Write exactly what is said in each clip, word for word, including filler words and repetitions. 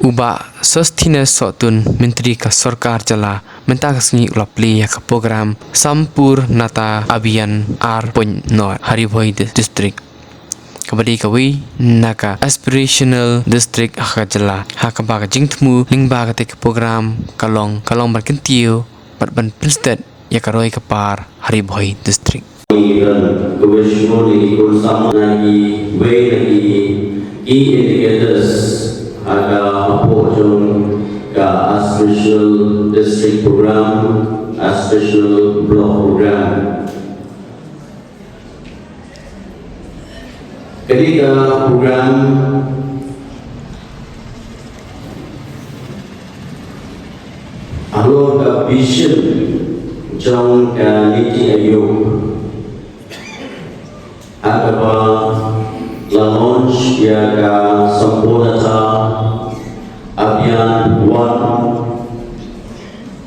U Bah Sosthenes Sohtun, Myntri ka Sorkar Jylla, mynta ka sngi u la plie ïa ka program Sampurnata Abhiyan ar point nought ha Ri Bhoi Dis-, District, kaba dei kawei na ka aspirational district ha ka jylla, ha kaba ka jingthmu lyngba katei ka program ka long, ka long ban kyntiew bad ban pynsted ïa ka roi ka par ha Ri Bhoi District. Ngi don ka wish mo ngi khun sam na kiwei na ki key indicators ha ka hapoh jong ka aspirational district program, aspirational block program. Kane ka program halor ka vision jong ka NITI Aayog, ha kaba la launch ïa ka Sampurnata Abhiyan one,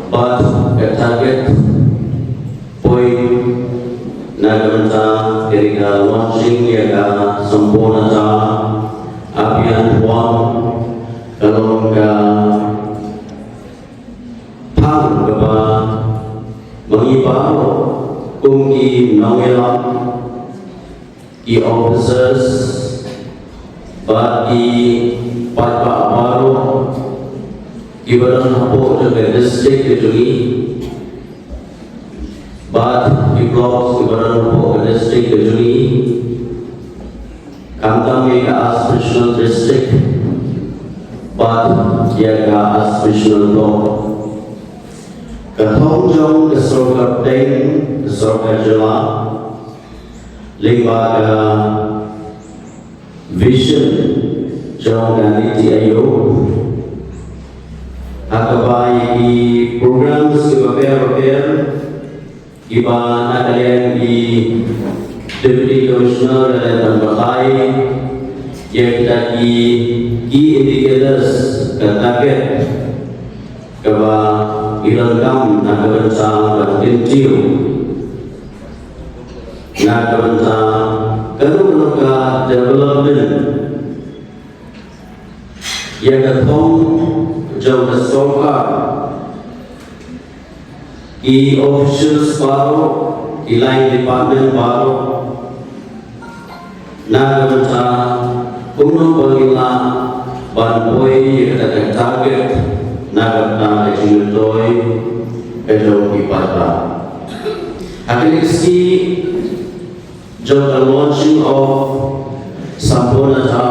bad ka target point na ka bynta ka dei ka launching ïa ka Sampurnata Abhiyan one ka long ka phang kaba ma ngi baroh kum ki nongïalam, ki officers bad ki paidbah baroh kiba don hapoh jong ka district ka jong ngi bad ki blocks kiba don hapoh ka district ka jong ngi, khamtam ïa ka aspirational district bad ïa ka aspirational block. Ka thong jong ka sorkar pdeng, ka sorkar jylla, lyngba ka vision jong ka NITI Aayog, ha kaba ïa ki programs kiba pher bapher kiba na ka liang i Deputy Commissioner ka la dang batai ïa kita ki key indicators, ka target kaba i donkam na ka bynta ban kyntiew na ka bynta kano kano ka development ïa ka thong jong ka sorkar, ki officials baroh, ki line department baroh, na ka bynta kumno ba ngin lah ban poi ïa kata ka target na ka bynta ka jingmyntoi ka jong ki paidbah. Ha kane ka sngi jong ka launching of Sampurnata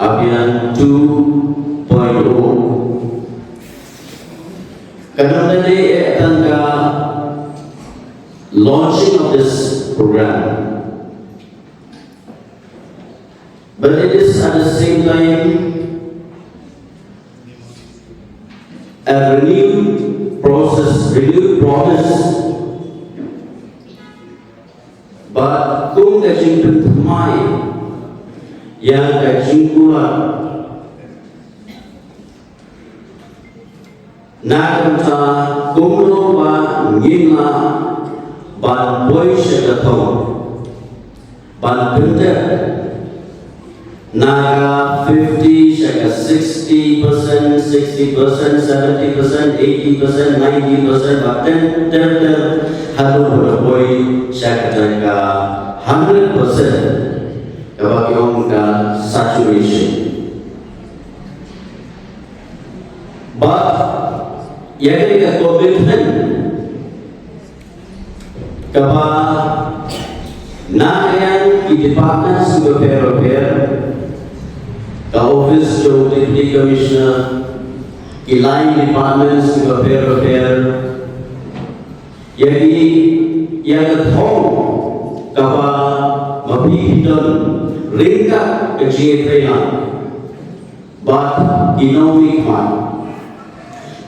Abhiyan two point oh, ka dang dei eh tang ka launching of this program, but it is at the same time a renewed process, renewed promise. Bad kum ka jingpynthymmai ïa ka jingkular na ka bynta kumno ba ngin lah ban poi sha ka thong ban pyndep na ka fifty sha ka sixty percent, sixty percent, seventy percent, eighty percent, ninety percent, bad ter ter ter haduh ba poi sha kata ka hundred percent, kaba ki ong ka saturation. Bad ïa kane ka commitment kaba na ka liang ki departments kiba pher bapher, ka office jong u Deputy Commissioner, ki line departments kiba pher bapher, ïa ki, ïa ka thong kaba ma phi phi don ryngkat ka jingïatreilang bad ki nongmihkhmat,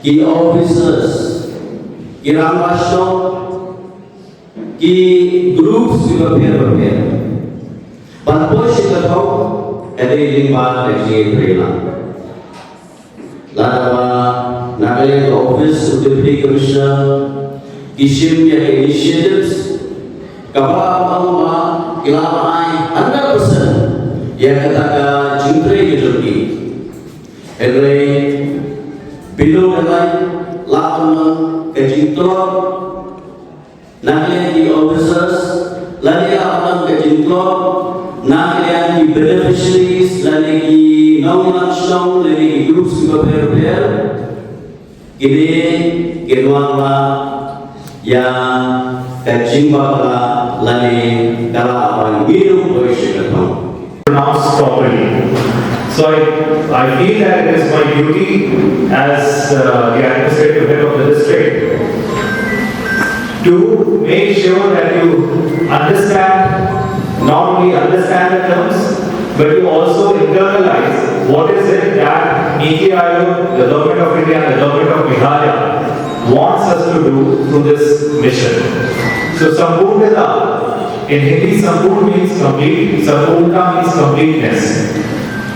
ki officers, ki rangbah shong, ki groups kiba pher bapher ban poi sha ka thong, ka dei lyngba ka jingïatreilang. Lada ba na ka liang ka office u Deputy Commissioner ki shim ïa ka initiatives, kaba ong ba ki la ai hundred percent ïa kata ka jingtrei ka jong ki. Hynrei pynlong hynrei la ka jingtlot na ka liang ki officers, lane la ka jingtlot na ka liang ki beneficiaries, lane ki nongïalam shnong, lane ki groups kiba pher pher. Kine ki wan la ïa ka jingbakla lane ka la ban ngi ruh boi shi ka thong. Pronounced properly. So I, I feel that it is my duty as uh, the administrative head of the district to make sure that you understand, not only understand the terms, but you also internalize what is it that NITI Aayog, the Government of India and the Government of Meghalaya wants us to do through this mission. So Sampurnata, in Hindi Sampoorn means complete, Sampurnata means completeness.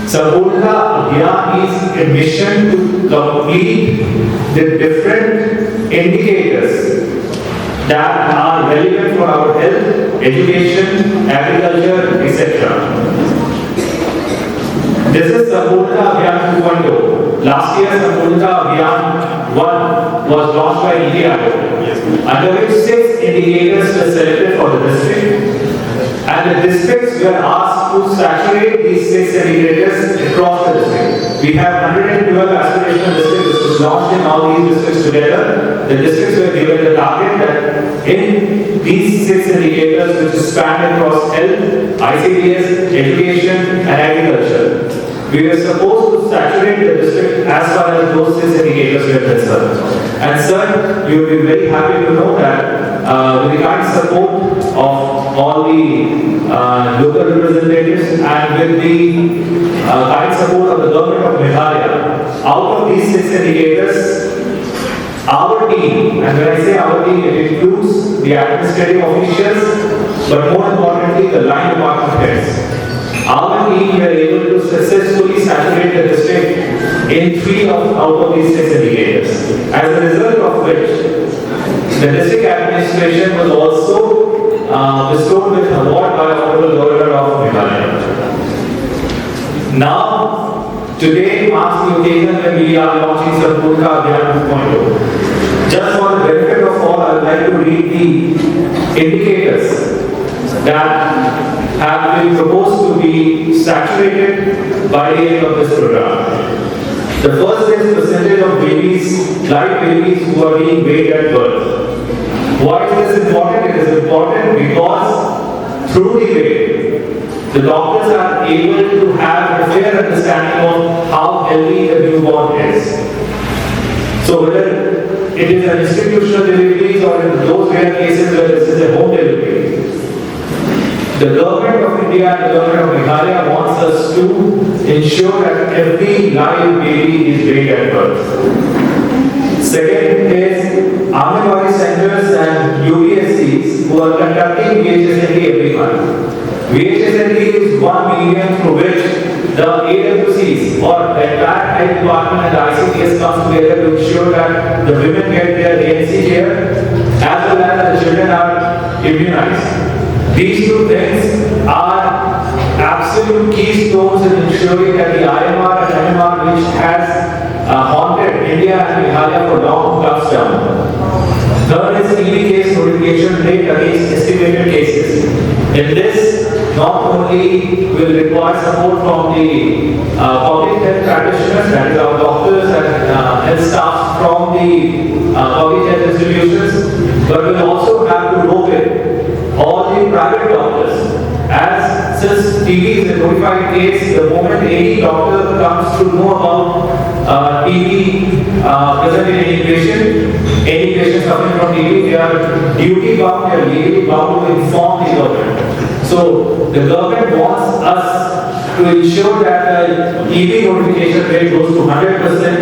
Sampurnata Abhiyan is a mission to complete the different indicators that are relevant for our health, education, agriculture, et cetera. This is Sampurnata Abhiyan two point oh. Last year, Sampurnata Abhiyan one was launched by NITI Aayog, under which six indicators were selected for the district. And the districts were asked to saturate these six indicators across the district. We have one hundred twelve aspirational districts. This was launched in all these districts together. The districts were given the target that in these six indicators, which span across health, I C D S, education, and agriculture, we were supposed to saturate the district as far as those six indicators were concerned. And sir, you'll be very happy to know that uh, with the kind support of all the uh, local representatives and with the uh, kind support of the government of Meghalaya, out of these six indicators, our team, and when I say our team, it includes the administrative officials, but more importantly, the line department heads. Our team were able to successfully saturate the district in three of, out of these six indicators, as a result of which the district administration was also uh, bestowed with award by Honorable Governor of Meghalaya. Now, today marks the occasion when we are launching Sampurnata Abhiyan two point oh. Just for the benefit of all, I would like to read the indicators that have been proposed to be saturated by the end of this program. The first is percentage of babies, live babies who are being weighed at birth. Why is this important? It is important because through the weight, the doctors are able to have a fair understanding of how healthy the newborn is. So whether it is an institutional delivery or in those rare cases where this is a home delivery, the government of India and the government of Meghalaya wants us to ensure that every live baby is weighed at birth. Second is Anganwadi centers and U P S Cs who are conducting V H S N D every month. V H S N D is one medium through which the A W Cs or the entire health department and the I C D S comes together to ensure that the women get their A N C care as well as the children are immunized. These two things are absolute keystones in ensuring that the I M R and M M R, which has uh, haunted India and Meghalaya for long, comes down. Third is T B case notification rate against estimated cases. In this, not only will require support from the uh, public health practitioners, that is our doctors and uh, health staff from the uh, public health institutions, but will also have to rope in all the private doctors. As since T B is a notified case, the moment any doctor comes to know about uh, T B uh, present in any patient, any patient suffering from T B, they are duty bound, they are legally bound to inform the government. So the government wants us to ensure that the T B notification rate goes to hundred percent,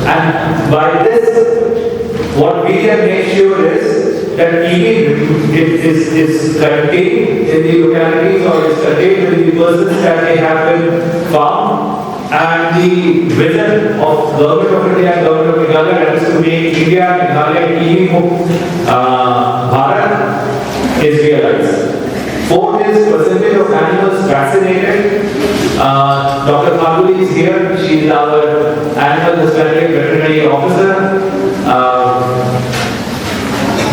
and by this, what we can make sure is that T B is, is, is contained in the localities or is contained within the persons that they have been found, and the vision of Government of India and Government of Meghalaya, that is to make India and Meghalaya T B mukta uh, Bharat, is realized. Fourth is percentage of Animals vaccinated. Uh, Doctor Phalguni is here. She is our animal husbandry veterinary officer. Uh,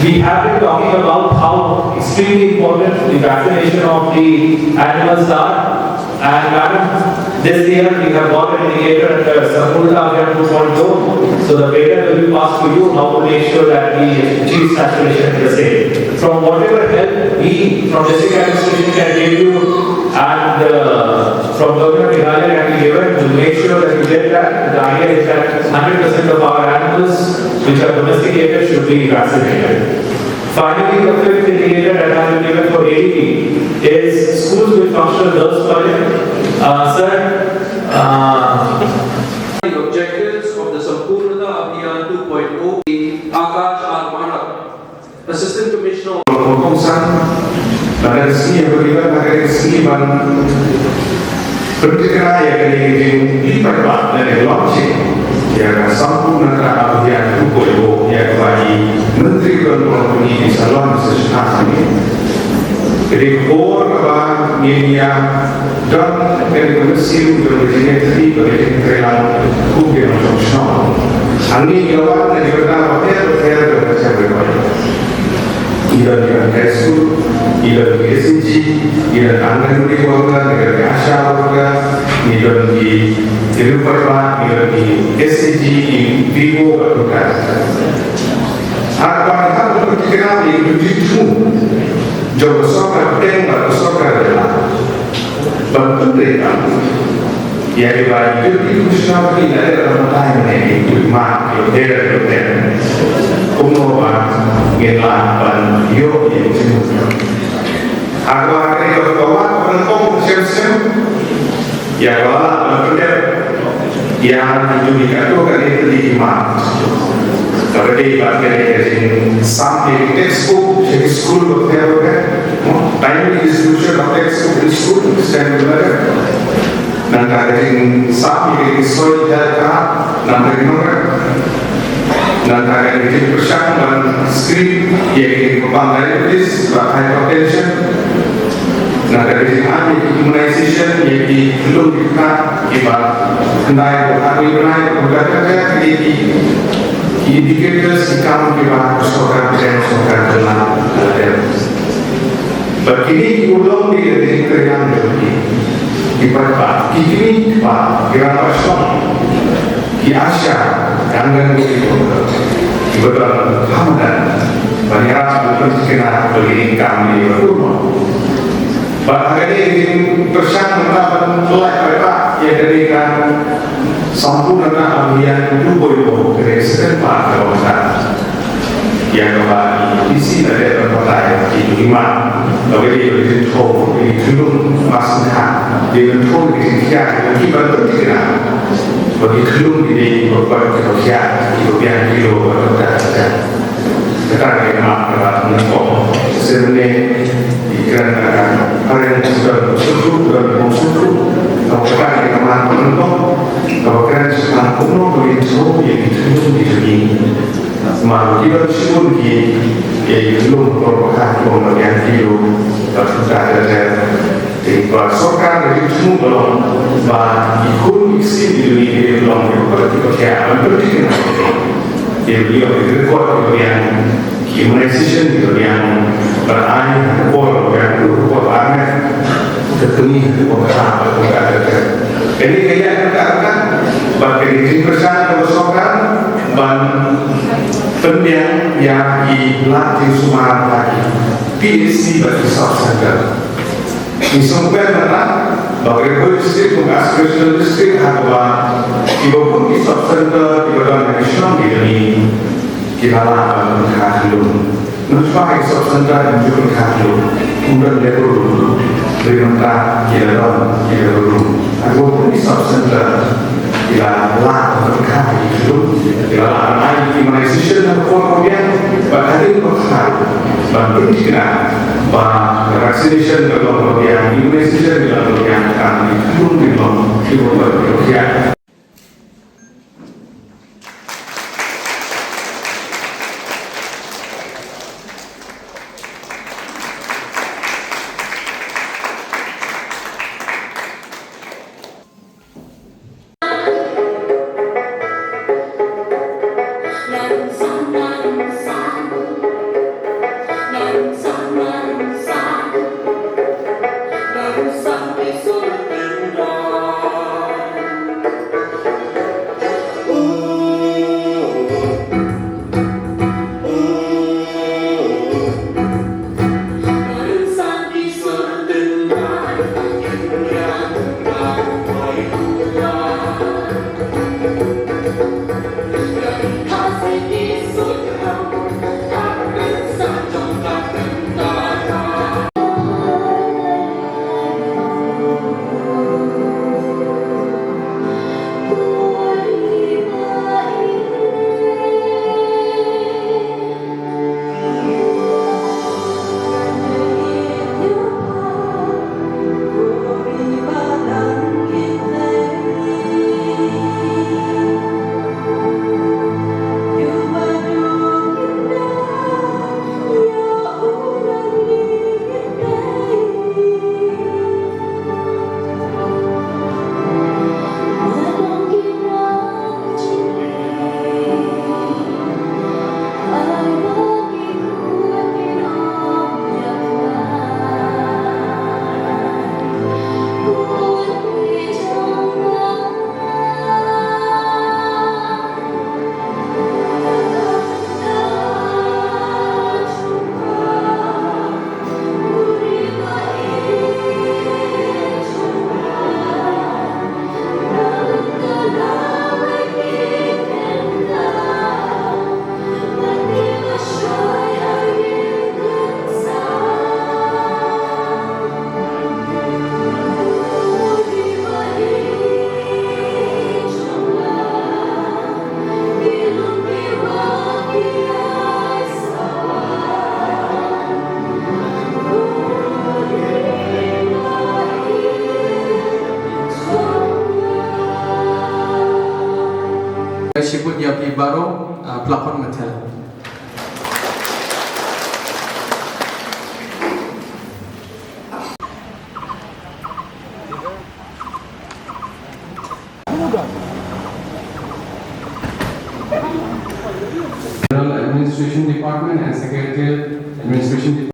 we have been talking about how extremely important the vaccination of the animals are. And madam, this year we have got an indicator under Sampoornata Abhiyan two point oh. So the baton will be passed to you how to make sure that we achieve saturation in the same. From whatever help we from district administration can give you and uh, from Government of Meghalaya can be given, we'll make sure that you get that. The idea is that hundred percent of our animals which are domesticated should be vaccinated. Finally, the fifth indicator that I will give it for A D B is schools with functional nurse per year. Uh, sir, uh, The objectives of the Sampoornata Abhiyan two point oh, Akash R Marak, Assistant Commissioner. Kongsan, na ka sngi ba ïa ka sngi ban pyntikna ïa ka dei dei li pat ba na ka launching ïa ka Sampoornata Abhiyan two point oh ïa ka ba i Myntri ban ban puni di salon sa shna sini. Ka dei ka por ka ba ngin ïa don ka dei ka mynsiem jong ka jingïatreilang ba ka jingïatreilang kum ki nongshong shnong. Hangne ngi la wan na ki bynta bapher bapher jong ka jingïatreilang. Ngi don ki high school, ngi don ki S H G, ngi don anganwadi worker, ngi don ki ASHA worker, ngi don ki ki rupa rupa, ngi don ki S H G, ki V O bad rupa. Haba ngi hap ban pyntikna ïa ki duty thmu jong ka sorkar pdeng bad ka sorkar jylla. Ban pyntrei kam ïa ki ba ki duty commissioner ki la dep ban batai mynne ki duty ma ki her ki her. Kumno ba ngin lah ban ïoh ïa ki thmu. Haba ka dei ka wad ban kong shem shem. Ïa ka la ban pyntrei. Ïa ki duty ka to ka dei ka dei ki ma. Ka dei ba ka dei ka jingsam ïa ki textbook sha ki skul ba pher ba pher. Timely distribution of textbook in school, stem ba pher. Nangta ka jingsam ïa ki soil health card, nangta ki nongkren. Nangta ka jingpyrshang ban screen ïa ki pang diabetes bad hypertension. Nangta ka jingai ïa ki immunization ïa ki khyllung ki khynnah kiba khyndai bad arphew bnai bad kumta kumta ïa ki, ki indicators ki kam kiba sorkar pdeng sorkar jylla ka la dep. Bad kine ki urlong ki la dei ka jingtreilang jong ki. Ki paidbah, ki kmie ki kpa, ki rangbah shnong, ki ASHA, ki anganwadi worker, kiba don ha madan ban ïarap ban pyntikna ba kine ki kam ki dei ban urlong. Bad ha kane ka jingpyrshang mynta ban pynlait paidbah ïa kane ka Sampoornata Abhiyan two point oh, ka dei ka second part kaba mynta. Ïa kaba i D C la dep ban batai ïa ki, ki ma, kaba dei ka jingthoh ïa ki khyllung ba sngewthuh, ïa ka jingthoh ïa ki jingkhiah ïa ki ban pyntikna ba ki khyllung ki dei kiba kwah, kiba khiah, kiba biang kilo, ba kata kata. Kata ka dei ka ma kaba nyngkong. Shisien mynne i kren ka, ka parent sdang sdang sdang sdang, kaba kren ka ma kaba nyngkong, kaba kren sdang kumno ba ngin sngewthuh ïa ki khyllung ki jong ngi. Namar ki don shibun ki, ki khyllung kaba kha kaba biang kilo, ba kata kata. Te ba sorkar ka jingthmu ka long ba ki khun ki ksiew ki jong ngi ki long kiba, kiba khiah ban pyntikna. Te ba ïoh ki record kiba biang, ki immunization kiba biang, ban ai ha ka por ba biang, ha ka por ba biang, ka kmie ha ka por ba biang, ka, ka, ka. Kane ka ïa ka, ka, ka, bad ka jingpyrshang ka sorkar ban pynbiang ïa ki lad jingsumar ha ki P H C bad ki sub center. Ngi sngewkmen mynta ba ka Ri Bhoi District kum ka aspirational district ha kaba kiba bun ki sub center kiba don ha ki shnong ki jong ngi ki la lah ban pynkhih khyllung. Namar ba ki sub center kim ju pynkhih khyllung, ym don labour room. Hynrei mynta ki la don ki labour room ha kaba bun ki sub center. Ki la lah ban pynkhih ïa ki khyllung, ki la lah ban ai immunization ha ka por kaba biang, bad hadien ba kha ban pyntikna ba ka vaccination ka long kaba biang, immunization ka long kaba biang, ka dei ki khyllung ki long kiba, kiba, kiba khiah. Baroh, uh, Plakon Mathel. General Administration Department and Secretarial Administration Department.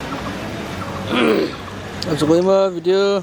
Ang sukoy ma video.